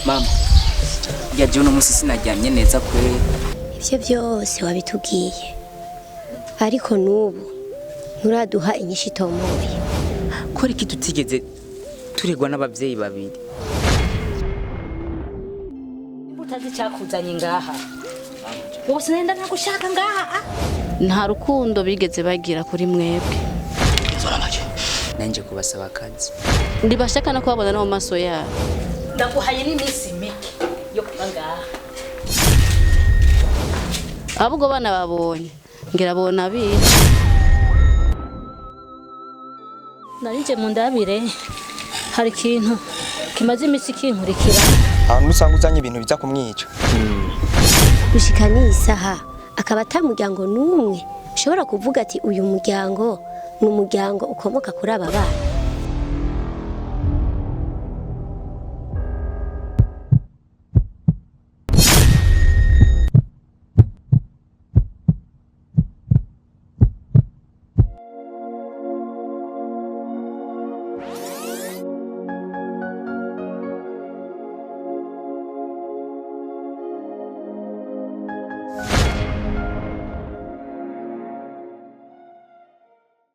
Mama, ya jewe uno munsi sinaryamye neza kweri. Ibyo byose wabitubwiye, ariko n'ubu nturaduha inyishu itomoye. Kora iki tutigeze turegwa n'abavyeyi babiri? Utazi icyakuzanye ngaha, ubu sinenda ntagushaka ngaha. Nta rukundo bigeze bagira kuri mwebwe. Nanje kubasaba akazi. Ntibashaka no kubabona no mu maso yabo. Ndaguhaye n'iminsi mike yo kuba ngaha. Ahubwo bana babonye ngira bona bica. Narinje mu ndabire, hari ikintu kimaze iminsi kinkurikira. Ahantu usanga uzanye ibintu biza kumwica. Gushika n'iyi saha akaba ata muryango n'umwe ushobora kuvuga ati uyu muryango ni umuryango ukomoka kuri aba bana.